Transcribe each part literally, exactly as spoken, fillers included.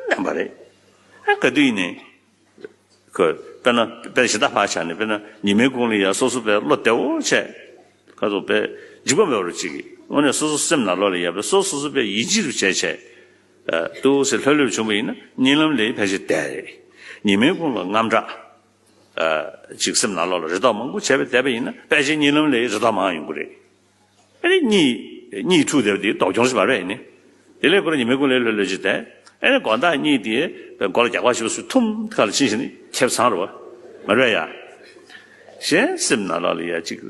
བསྣན་པ་རེད། ཨ་ག་དུས་ཡིན་ནའི། ཁོས་དཔེར་ན་དཔེ་གཞི་བདག་ཕར་བཞག་ནས། དཔེར་ན་ཉི་མའི་གུང་ལ་ཡ་སོ་སོ་དཔེ་བློ་བདེ་བོ་བྱས། ཁ་སོ་དཔེ་འཇིགས་པ་མེད་པ་རུ་ཅིག་གི་དངོས་གནས་སོ་སོ་སེམས་ནང་ལོགས་ལ་ཡ་དཔེ་སོ་སོ་སོ་དཔེ་ཡིད་ཆེས་རུ་བྱས་བྱས། ཨ་འདུག་སེ་ལྷོད་ལྷོད་བྱུང་བ་ཡིན་ན་གཉིད་ལམ་ལས་ཕལ་ཆེར་བདེ་རེད། ཉི་མའི་གུང་ལ་དངངས་སྐྲག་ཨ་ཅིག་སེམས་ནང་ལོགས་ལ་རེ་དོགས་མང་པོ་བྱས་པ་བསྡད་པ་ཡིན་ན་ཕལ་ཆེར་གཉིད་ལམ་ལས་རེ་དོགས་མང་ཡོང་གི་རེད། ཨ་ནི་གཉིད་གཉིད་འཁྲུགས་བསྡད་པ་དེ་ལྡོག་གྱོང་ཞིག་མ་རེད་ནི། དེ་ལས་ཁོ་རང་ཉི་མའི་གུང་ལ་ལྷོད་ལྷོད་ཅིག་བསྡད། ཨ་ནི་དགོང་དག་གཉིད་དེ་མགོ་ལ་རྒྱགས་པ་ཞིག་སུ་ཐུམ་ཁ་ལ་ཕྱིན་བཞིན་ནི་ཁེབས་ཚང་རེད་བ། མ་རེད་ཡ། གཞན་སེམས་ནང་ལོགས་ལ་ཡ་ཅིག་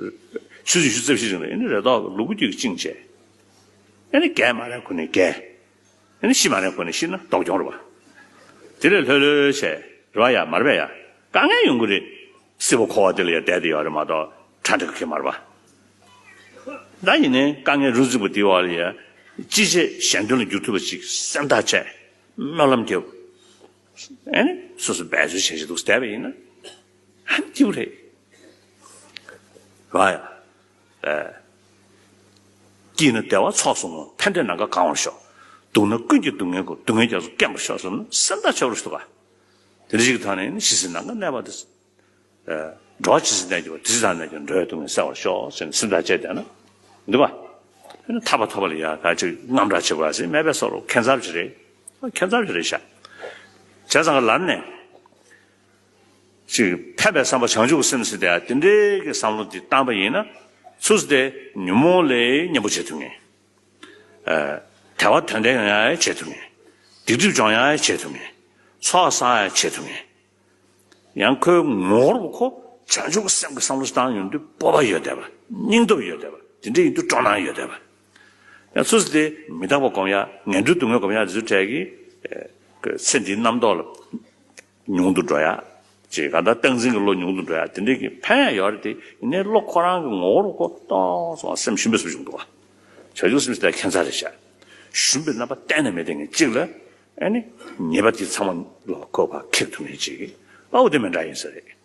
ཆུ་ཚོད་ཉི་ཤུ་རྩ་བཞི་རིང་ལ་ཨ་ནི་རེ་དོགས་ལུ་གུ་རྒྱུད་ཀྱིས་བཅིངས་བྱས། ཨ་ནི་རྒས་མ་རེད་ཁོ་ནི་རྒས། ཨ་ནི་ཤི་མ་རན་ཁོ་ནས་ཤི་ན་ལྡོག་གྱོང་རེད་བ། དེ་ལས་ལྷོད་ལྷོད་བྱས་རེད་བ་ཡ། མ་རེད་པས་ཡ། དཀའ་ངལ་ཡོང་གི་རེད། སྲིད་པ་འཁོར་བ་དེ་ལ་ཡ་བསྡད་དེ་ཡོད་རེད་མ་གཏོགས་ཁྲ་འདྲ་གི་མ་རེད་བ། ད་ཡིན་ནའི་དཀའ་ངལ་རུ་འཛིན་པ་དེའི་འོག་ལ་ཡ་ཅི་བྱས་གཞན་དོན་ལ་འགྱུར་ཐུབ་པ་ཅིག་སེམས་ཐག་བཅད། སྨོན་ལམ་རྒྱབ། ཨ་ནི་སོ་སོ་འབད་རྩོལ་བྱས་བྱས་འདུག་བསྡད་པ་ཡིན་ན་ཨ་ནི་སྐྱིད་པོ་རེད། རེད་བ་ཡ། ཨ། སྐྱིད་ན་བདེ་བ་ཚོགས་སུ་བསྔོ། ཕན་བདེ་ནམ་མཁའ་གང་བར་ཤོག། སྡུག་ན་ཀུན་གྱི་སྡུག་བསྔལ་སྒོམ། སྡུག་བསྔལ་རྒྱ་མཚོ་སྐེམ་པར་ཤོག་ཟེར་ན་སེམས་ཐག་ཆོད་པོ་ཞིག་འདུག་ག། དེ་འདྲ་ཞིག་གི་ཐོག་ནས་ནི་ཇི་སྲིད་ནམ་མཁའ་གནས་པ་དེ། ཨ། འགྲོ་བ་ཇི་སྲིད་གནས་གྱུར་པ། དེ་སྲིད་བདག་གནས་ཀྱང་། འགྲོ་བའི་སྡུག་བསྔལ་བསལ་བར་ཤོག་ཟེར་ནས་སེམས་ཐག་བཅད་བསྡད་ན་འདུག་ག། ཨ་ནི་ཐར་པ་ཐོབ་པ་ལ་ཡ་ག་ཅིག་དངངས་སྐྲག་བྱེད་དགོས་ཟེར་མེད་པའི་བཟོ་འདྲ་ཁྱད་མཚར་ཞིག་རེད། ཁྱད་མཚར་ཞིག་རེད་ཤག། བྱས་ཙང་ག་ལར་ནས། ཅིག་ཕན་པའི་བསམ་པ་བྱང་ཆུབ་ཀྱི་སེམས་ཟེར་དེ་དེ་འདྲའི་གི་བསམ་བློ་འདི་བཏང་པ་ཡིན་ན་ཚུར་ཟེར་ཏེ་ཉོན་མོངས་ལས་མཉམ་པོ་བྱེད་ཐུབ་ངེས། ཨ། དལ་བ་དོན་ལྡན་ཡོང་ཡ་བྱེད་ཐུབ་ངེས། སྡིག་སྒྲིབ་སྦྱོང་ཡ་བྱེད་ཐུབ་ངེས། ཚོགས་བསགས་ཡ་བྱེད་ཐུབ་ངེས། ཡང་ཁོའི་ངོ་བོ་ཁོ་བྱང་ཆུབ་ཀྱི་སེམས་ཀྱི་བསམ་བློ་བཏང་ཡོང་དུས་སྤོབས་པ་ཡོད་བསྡད་པ། སྙིང་སྟོབས་ཡོད་བསྡད་པ། དེ་འདྲ་ཡིན་དུས་སྤྲོ་སྣང་ཡོད་བསྡད་པ། ཡང་ཚུར་ཟེར་ཏེ་མི་རྟག་པ་སྒོམ་ཡ། ངན་འགྲོའི་སྡུག་བསྔལ་སྒོམ་ཡ་དེ་ཚོའི་གྲས་ཀྱི་ཨ་ཚེ་འདིའི་རྣམ་རྟོག་ལ་ཉུང་དུ་འགྲོ་ཡ། ཅེས་གང་ལྟར་སྟངས་འཛིན་གྱི་བློ་ཉུང་དུ་འགྲོ་ཡ་དེ་འདྲའི་གི་ཕན་ཡ་ཡོད་རེད་དེ། ཡིན་ནའི་བློ་ཁོ་རང་གི་ངོ་བོར་ཁོ་ཏོག་ཙམ་སེམས་ཞུམ་པའི་བཟོ་བྱུང་འདུག་བ། བྱང་ཆུབ་སེམས་ཞེས་ཁྱད་མཚར་རེད་ཤག། ཞུམ་པའི་རྣམ་པ་གཏན་ནས་མེད་དེ་ངས་གཅིག་ལ་ཨ་ནི་ཉེས་པ་དེ་ཚང་མ་ལ་ཁོ་ཕར་འཁྱེར་ཐུབ་མཁན་ཅིག་གི་ཨ་འོ་དེ་མི་འདྲ་ཡིན་ས་རེད།